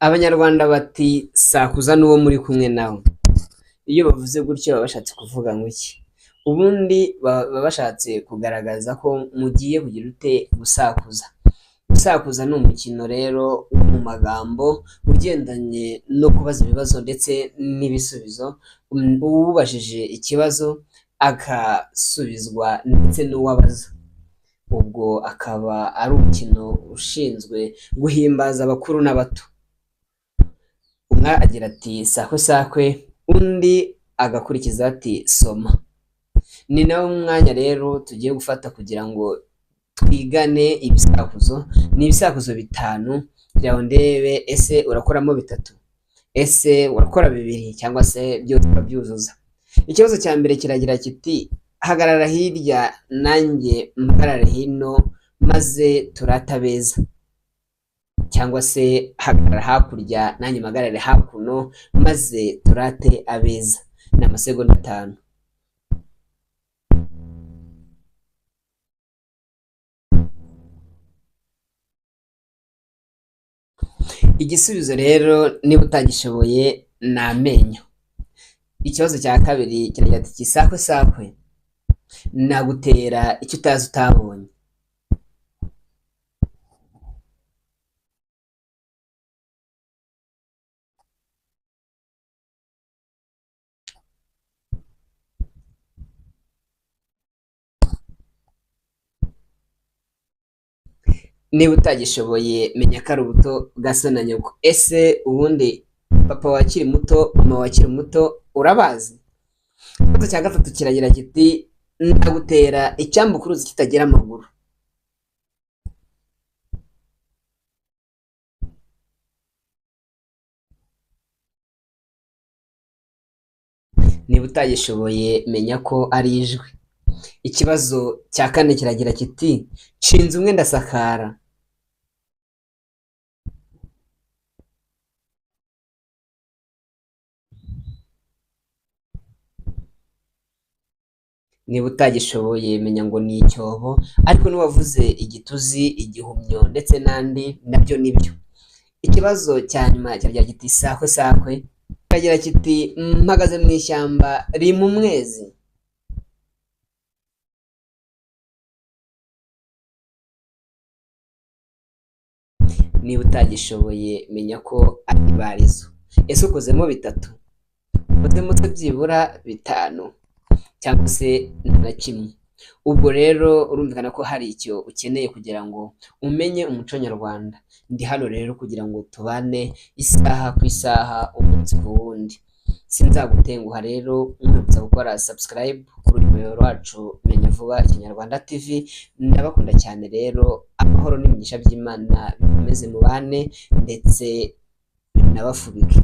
Abanyarwanda bati sakuza n'uwo muri kumwe nawe. Iyo bavuze gutyo baba bashatse kuvuga ngo iki? Ubundi baba bashatse kugaragaza ko mugiye kugira ute gusakuza. Gusakuza ni umukino rero wo mu magambo ugendanye no kubaza ibibazo ndetse n'ibisubizo, uwubajije ikibazo agasubizwa ndetse n'uwo abaza. Ubwo akaba ari umukino ushinzwe guhimbaza abakuru n'abato. Umwe agira ati sakwe sakwe, undi agakurikiza ati soma. Ni nawo mwanya rero tugiye gufata kugira ngo twigane ibisakuzo, ni ibisakuzo bitanu kugira ngo ndebe ese urakoramo bitatu, ese urakora bibiri cyangwa se byose urabyuzuza. Ikibazo cya mbere kiragira kiti hagarara hirya nanjye mpagarare hino maze turate abeza, cyangwa se hagarara hakurya nanjye mpagarare hakuno maze turate abeza. Ni amasegonda atanu. Igisubizo rero niba utagishoboye ni amenyo. Ikibazo cya kabiri kiragira kiti sakwe sakwe nagutera icyo utazi utabonye. Niba utagishoboye menya ko ari ubuto bwa so na nyoko. Ese ubundi papa wakiri muto, mama wakiri muto urabazi? Ikibazo cya gatatu kiragira kiti ndagutera icyambuka uruzi kitagira amaguru. Niba utagishoboye menya ko ari ijwi. Ikibazo cya kane kiragira kiti nshinze umwe ndasakara. Niba utagishoboye menya ngo ni icyobo, ariko n'uwavuze igituzi, igihumyo ndetse n'andi nabyo nibyo. Ikibazo cya nyuma kiragira kiti sakwe sakwe, kiragira kiti mpagaze mu ishyamba rima umwezi. Niba utagishoboye menya ko ari ibarizo. Ese ukozemo bitatu? Ukozemo se byibura bitanu cyangwa se na kimwe? Ubwo rero urumvikana ko hari icyo ukeneye kugira ngo umenye umuco nyarwanda. Ndi hano rero kugira ngo tubane isaha ku isaha, umunsi ku wundi. Sinzagutenguha rero nkwibutsa gukora subscribe kuri uyu muyoboro wacu Menya Vuba Ikinyarwanda TV. Ndabakunda cyane rero, amahoro n'imigisha by'Imana bikomeze mubane ndetse binabafubike.